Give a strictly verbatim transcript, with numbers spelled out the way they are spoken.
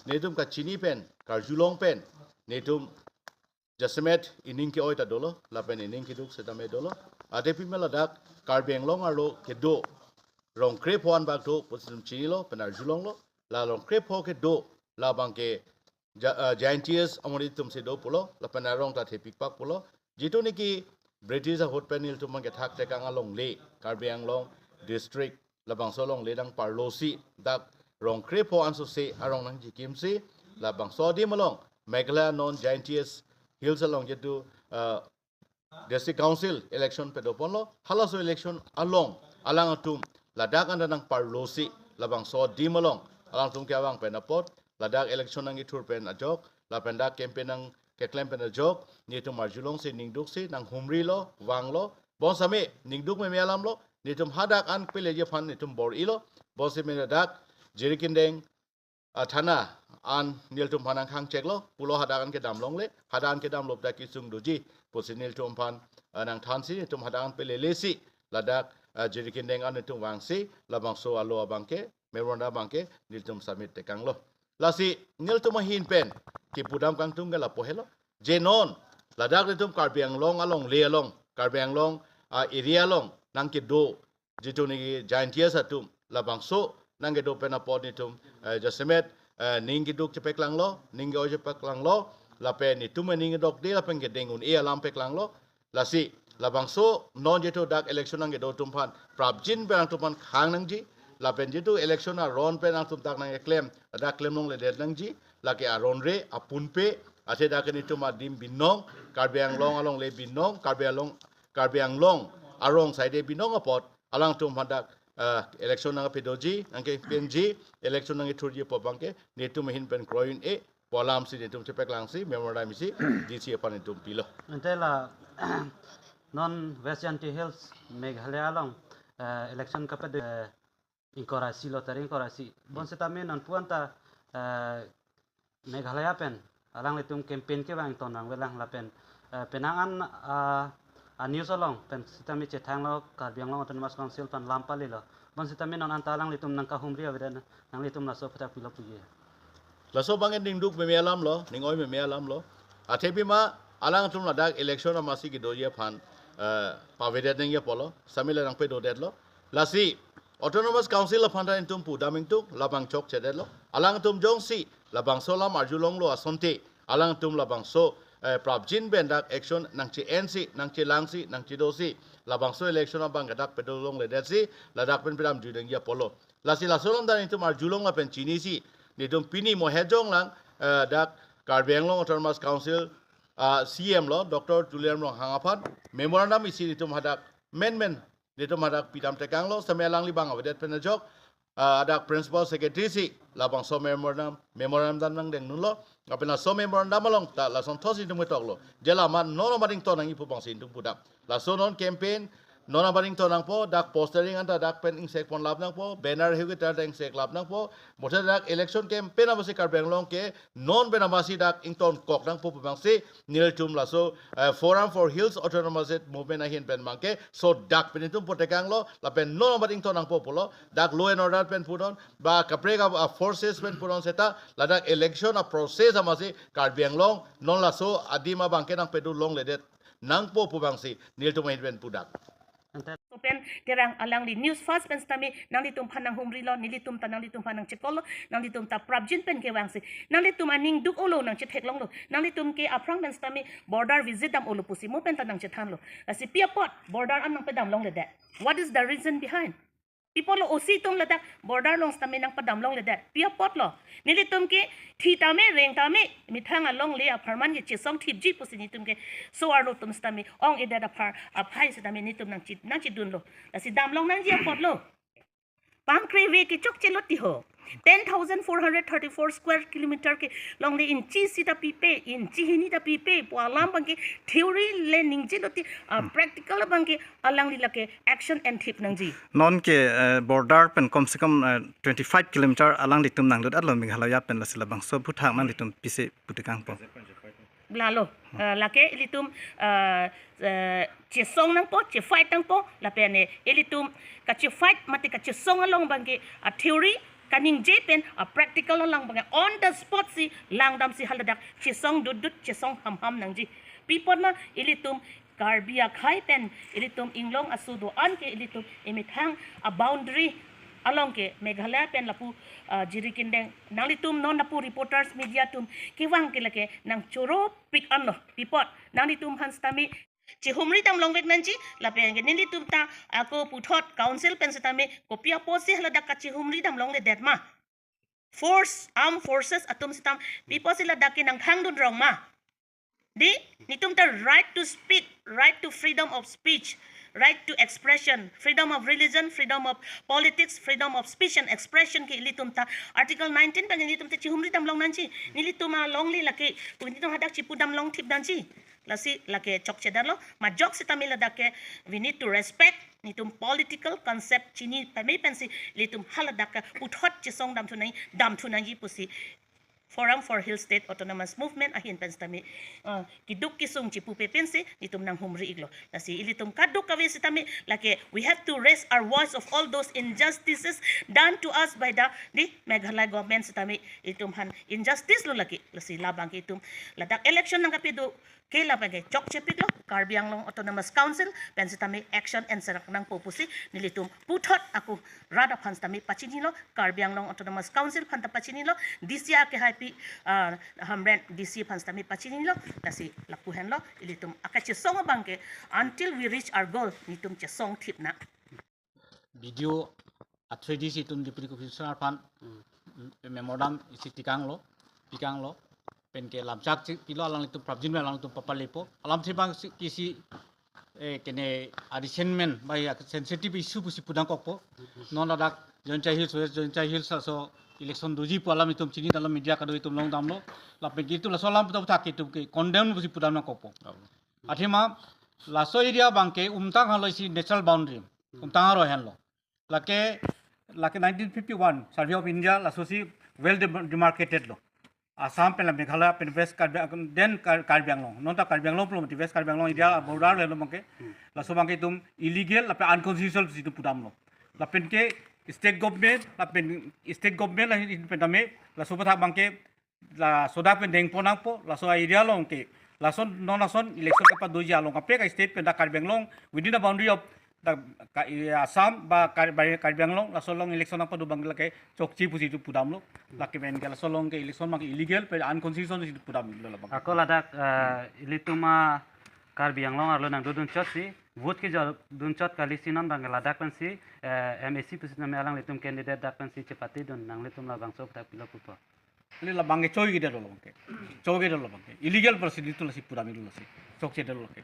netum kachini pen, karjulong pen, netum jasemet ining ke-oi ta dolo, lapen ining keduk setame dolo. Athe pima ladak Karbi Anglong arlo kedo rong krepho an bak do pusi netum chinilo, pen arjulonglo, la rong krepho kedo, labang ke ja-, eh, Jaintia amonit atum si do pulo, lapen arong ta thepikpak pulo. Jitu niki British ahut pen nelitum aphan kethak tekang alongle, Karbi Anglong district labangso alongle nangparlosi, dak rong krepho ansose arong nangchikimsi, labangso adim along, Meghalaya non Jaintia Hills along jitu, eh, District Council election padoponlo, halaso election along alangtum ladak anta nangparlosi, labangso adim along alangtum kevang pen apot, ladak election nangkethur pen ajok, lapen dak campaign nangkeklem pen ajok, netum arjulongsi ningduksi nanghumrilo, vanglo, bonsitame ningduk meme alamlo, netum hadak an peleji aphan netum bor-ilo, bonsitame dak Jirikindeng, ah, thana an nelitum aphan nangkhangcheklo, pulo hadak an kedam longle, hadak an kedamlo dak kesung doji pusi nelitum aphan, ah, nangthansi, netum hadak an pelelesi, ladak, ah, Jirikindeng an netum vangsi, labangso alo abang ke, memorandum abang ke, nelitum submit tekanglo. Lasi, nelitum ahin pen kepudam kangtung ke lapu helo. Je non, ladak netum Karbi Anglong alongle along, Karbi Anglong, ah, area along nangkedo, jitu niki Jaintia atum, labangso nangkedo pen apot netum, eh, jasemet, eh, ning keduk chepaklanglo, ning ke-oi chepaklanglo, lapen netum ning kedokde, lapen kedeng un-e alam paklanglo. Lasi, labangso non jitu dak election nangkedo atum aphan prapjin pen nangtum aphan khang nangji, lapen jitu election aron pen nangtum dak nangkeklem, dak klem longledet nangji, lake aron re, apunpe, athe dak netum adim binong, Karbi Anglong alongle binong, Karbi Anglong, Karbi Anglong arong side binong apot, alangtum aphan dak, eh, election nangpadoji, nangkepenji, election nangkethurji pu abang ke, netum ahin pen kroi un-e pu alamsi netum chepaklangsi, memorandum isi, D C aphan netum pilo. Ante la non West Jaintia Hills, Meghalaya along, eh, election kapado, eh, ingkoi ra isi lottery ingkoi ra isi. Bonsitame non pu anta, eh, Meghalaya pen alanglitum campaign kevang ton nangvelang lapen, eh, penang an, ah, a-news along pen sitame chethanglo, Karbi Anglong Autonomous Council pen lam palilo. Bonsitame non anta alanglitum nangkahumri avedet, nanglitum laso aphuthak pilo puji? Laso abang ke ningduk meme alamlo, ning-oi meme alamlo. Athe pima alangtum ladak election amatsi kedoji aphan, eh, pavedet nangji apotlo, sitame la nangpadodetlo. Lasi, Autonomous Council aphan ta netum pudam ingtung, labang chokchedetlo. Alangtum jongsi labangso alam arjulonglo asonte, alangtum labangso, eh, prapjin pen dak action nangche-ensi, nangchelangsi, nangchedosi, labangso election abang ke dak pado longledetsi, ladak pen pidamjui nangji apotlo. Lasi laso alam ta netum arjulong lapen chinisi, netum pini mo hejong lang, eh, dak Karbi Anglong Autonomous Council, ah, C M lo, Doctor Tuliram Ronghang aphan memorandum isi netum hadak menmen netum hadak pidam tekanglo, sitame alangli bang avedet pen ajok, ah, dak Principal Secretary si labangso memorandum, memorandum nangdengdunlo, lapen laso memorandum along ta lason thotsi netum ketoklo. Je la amat non amat ington nangji pu abangsi netum pudam. Laso non campaign, non amat ington nangpo, dak postering anta dak pen ingsekponlap nangpo, banner hiu kita dak ingseklap nangpo, mothe dak election campaign amatsi Karbi Anglong ke, non pen amatsi dak ingtonkok nangpo pu abangsi, nelitum laso, eh, Forum for Hills Autonomous State Movement ahin pen abang ke, so dak pen netum pu tekanglo, lapen non amat ington nangpo pulo, dak law and order pen punon, ba kaprek a, a forces pen punon seta, ladak election a-process amatsi Karbi Anglong, non laso adim abang ke nangpado longledet nangpo pu abangsi, nelitum ahin pen pudak. Ante pen kerang alangli News First pen sitame nanglitum aphan nanghumrilo, nelitum ta nanglitum aphan nangchekolo, nanglitum ta prapjin pen kevangsi, nanglitum aning duk-olo nangchetheklonglo, nanglitum ke aphrang pen sitame border visit dam-olo pusi mo pen ta nangchethanlo. Lasi pi apot border an nangpadam longledet? What is the reason behind? Pi apotlo O C atum ladak border along sitame nangpadam longledet? Pi apotlo? Nelitum ke thi tame, reng tame, methang alongle apharman ke chesong thipji pusi netum ke so arlo atum sitame ong-edet aphar aphai sitame netum nangchi, nangchidunlo. Lasi damlong nangji apotlo. Pamkre ave ke chokchelo ti ho. Ten thousand four hundred thirty-four square kilometer ke longle inchi isi ta pipe, inchi hini ta pipe pu alam abang ke theory le ningjelo ti, ah, practical abang ke alangli lake action enthip nangji. Non ke, eh, border pen kom se kom, eh, twenty-five kilometer alanglitum nanglut-etlo Meghalaya pen, lasi labangso aphuthak nanglitum pisi pu tekangpo? Lalo, eh, lake ilitum, eh, eh, chesong nangpo, che-fight nangpo, lapen, eh, ilitum kache-fight mate kachesong along abang ke a-theory, kaningje pen a practical alang abang on the spot si langdam si haladak chesong dut dut chesong ham ham nangji. Pi apot ma ilitum Karbi akhei pen ilitum inglong aso do-an ke ilitum emethang a boundary along ke Meghalaya pen lapu, ah, Jirikindeng nanglitum non lapu reporters media atum kevang ke lake nangchoro pik anlo. Pi apot nanglitum aphan sitame chehumri dam longvek nangji, lapen ke nelitum ta ako puthot council pen sitame kopi apotsi haladak kachehumri dam longledet ma? Force, armed forces atum sitame pi apotsi ladak ke nangthangdun rong ma? Di, netum ta right to speak, right to freedom of speech, right to expression, freedom of religion, freedom of politics, freedom of speech and expression ke ilitum ta Article nineteen abang ilitum ta chehumri dam long nangji. Nelitum alongle lake, netum hadak chepu dam long thip nangji. Lasi lake chokche detlo, majok sitame ladak ke we need to respect netum political concept chini pame pensi ilitum haladak ke puthot chesong dam thu nangji, dam thu nangji pusi Forum for Hill State Autonomous Movement ahin pen sitame, ah, keduk kesung chepupe pensi netum nanghumri iklo. Lasi ilitum kadokave sitame lake we have to raise our voice of all those injustices done to us by the, the Meghalaya government sitame ilitum aphan injustice lo lake. Lasi labang ke itum ladak election nangkapedo ke labang ke chokche piklo, Karbi Anglong Autonomous Council pen sitame action enserak nangpo pusi nelitum puthot ako rat aphan sitame pachinilo, Karbi Anglong Autonomous Council aphan ta pachinilo, D C akehaipi, ah, Hamren D C aphan sitame pachinilo. Lasi lapu henlo ilitum akachesong abang ke until we reach our goal netum chesong thip nang. B D O athre D C atum Deputy Commissioner aphan, mm, memorandum isi tikanglo, pikanglo. Penke lamchak si pilo alanglitum prapjin alanglitum papalepo. Alamthe abang si kisi, eh, kene a resentment ba ya sensitive issue pusi pudam kokpo. Non ladak Jaintia Hills, West Jaintia Hills aso election doji pu alam itum chini dalam media kado itum longdamlo. Lapen ke itum laso alam puta puta ke itum ke condemn pusi pudam nangkokpo. Oh. Athema laso area abang ke Umtang halo isi natural boundary. Umtang haro henlo. Lake, lake nineteen fifty-one Survey of India laso si well dem-, demarcated lo. Assam pen la Meghalaya pen West Karbi, then Kar-, Karbi Anglong. Non ta Karbi Anglong pulo mati, West Karbi Anglong area border lo abang ke. Laso abang ke itum illegal lapen unconstitutional si itum pudamlo. Lapen ke state government, lapen state government lahin pen tame laso pathak abang ke laso dak pen dengpon nangpo, laso area along ke, lason non lason election kepadoji along kaprek a state pen dak Karbi Anglong, within the boundary of the Ka-, eh, Assam ba Kar-, Karbi Anglong, laso along election nangpado abang lake chokche pusi itum pudamlo. Lake pen ke laso along ke election abang ke illegal pen unconstitutional si itum pudamlo labang. Ako ladak, eh, ilitum a Karbi Anglong arlo nangdodun chot si, vote kejordun chot kali si non abang ke ladak pensi, eh, M A C pusi name alanglitum candidate dak pensi chepatedun, nanglitum labangso dak pilo pupo. Ili labang ke choi kedetlo labang ke. Choi kedetlo labang ke. Illegal proceeding tu lasi pura milu lasi. Chokche detlo ke.